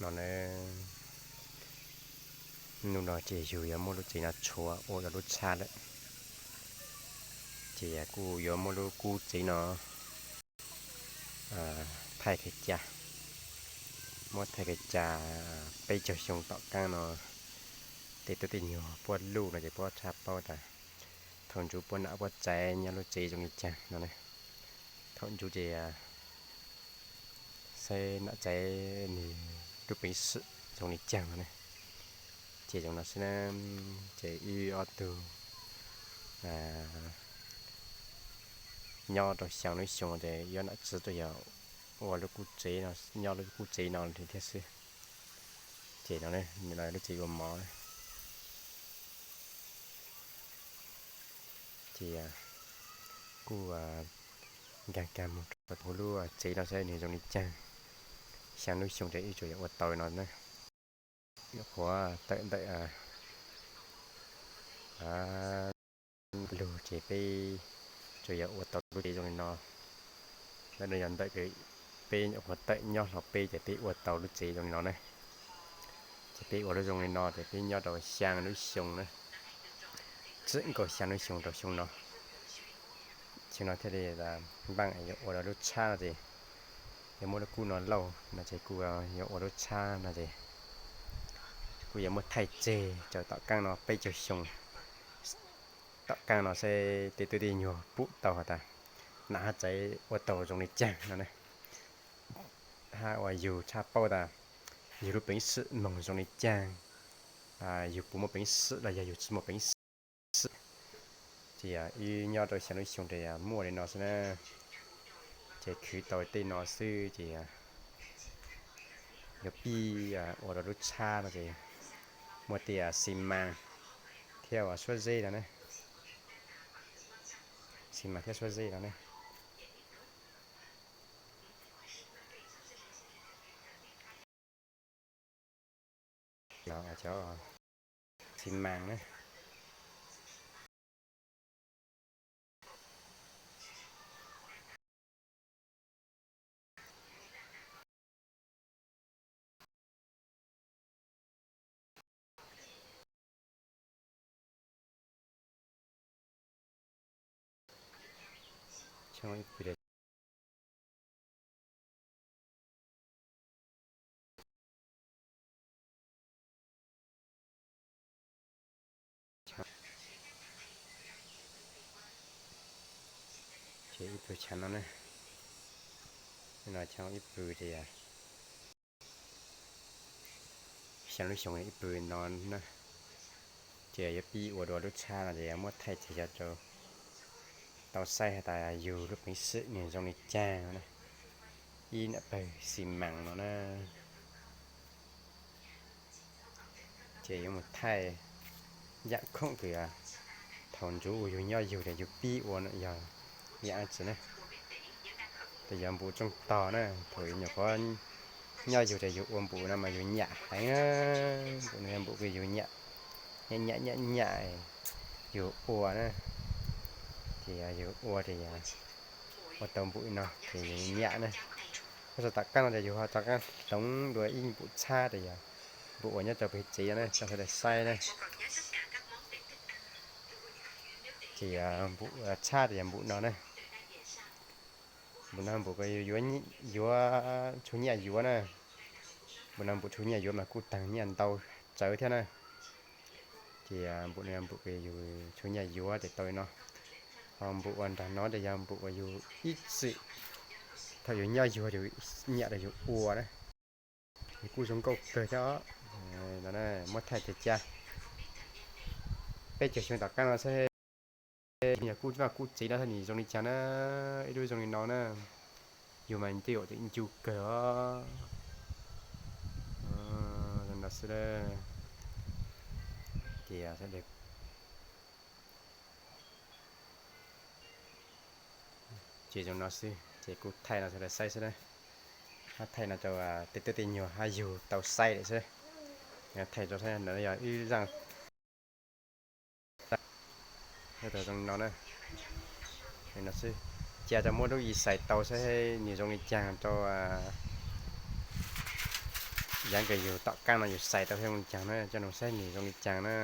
No ne, hnub no ces yus yuav muab lub tsev no tshuav ua rau lub tshab lawm. Ces kuj yuav muab lub kub tsev no thaij khaws ca, muab thaij khaws ca peb caug xyoo tom qab no, tej tub tej nyuag puab luj no ces puab tshaj paub tas thaum ntsuv puab nam puab txaiv nyob lub tsev zoo li caag no ne. Thaum ntsuv ces saib nam txaiv nwg lub peev xwm zoo li caag no ne. Ces zoo no xwb na, ces wb ob tug nyob rau xyaa lub xyoo ces yuav nam txwv rau yog ua lub kub tsev no, nyob lub kub tsev no li thiab xwb. Ces no, lub tsev ua mov na. Ces kuj nkaag kag moog rau puab lub tsev no saib nwg zoo li caag. Xyaa lub xyoo ces wb tsuas yog ua tau li no na. Nyuam qhuav tawm ntawm lug ces peb tsuas yog ua tau lub tsev zoo li no. Ntawm no yog ntawm peb nyuam qhuav tawm nyob hlo peb ces peb ua tau lub tsev zoo li no ne. Ces peb ua lub zoo li no ces peb nyob rau xyaa lub xyoo na, txwm nkaus xyaa lub xyoo rau xyoo no. Xyoo no thiaj li npaaj yuav ua rau lub tshab no ces, yuav muab lub kub no lauj no ces kuj yuav ua lub tshab no ces kuj yuav muab thaij tseg rau tom qaab no peb caug xyoo tom qaab no saib tej tub tej nyuag pum tau has tas nam hab txaiv ua tau zoo li caag no na. Hab ua yug tshaj paub tas yug lub peev xwm moog zoo li caag, yug puas muaj peev xwm los yog yug tsi muaj peev xwm. Ces wb nyob rau xyaa lub xyoo ces muaj li no xwb na. Ces khwv tau tej no xwb ces yuav pib ua rau lub tshab no ces muaj tej xi mas thiab ua suab zeb no ne. Xi mas thiab suab zeb no ne. Cov xi mas na. Ces ib pwg chav no ne, no chav ib pwg ces xyaa lub xyoo ib pwg no na. Ces yuav pib ua dua lub tshab no ces muab thaij tseg yog rau tau saib has tas yug lub peev xwm nwg zoo li caag no na. Ib nam pawg xi mas no na. Ces yuav mus thaij yaam khoom kws thaum ntsuv yug nyob yug ces yug pib ua yog yaam tsi na. Ces yog npum tsooj tog na, thaum nyuam qhuav nyob yug ces yug ua npum no mas yug nyam heev na. Npum no yog npum kws yug nyam, nyam nyam nyam nyam yug ua na. Ces yug ua ces yog ua tau npum no ces yug nyam na. Tab sis tom qab no ces yug ho rov qaab hloov dua ib npum tshab ces yog npum uas nyob rau peg tsev no na, rau sawv daws saib na. Ces yog npum tshab ces yog npum no na. Npum no npum kws yuav, yuav tshuaj nyaj yuav na. Npum no npum tshuaj nyaj yuav mas kuj taag nyaj ntau tsawv thiab na. Ces npum no yog npum kws yug tshuaj nyaj yuav ces tau li no. Ho npum uas nraag no ces yog npum uas yug ib txwm thaum yug nyob yug, yug nyam rau yug ua na. Kuj zoo nkauj kawg thiab os. Muab thaij tiag tiag. Peb caug xyoo tom qab no saib yog kuj vaj kuj tsev no saib nws zoo li cas na. Ib lub zoo li no na. Yug mas tej zaum tseem ncu kawg os. Zoo no xwb. Ces zoo no xwb ces kuj thaij no sawv daws saib xwb na. Hab thaij no rau tej tub tej nyuag hab yug tau saib lawm xwb. Thaij rau saib no yog ib zaaj zoo no na. Cia rau muab lub ib xais tau saib nws zoo li caag rau Yav nkawd yug tom qab no yus xaiv tau zoo li caag na, coj nug saib nwg zoo li caag na.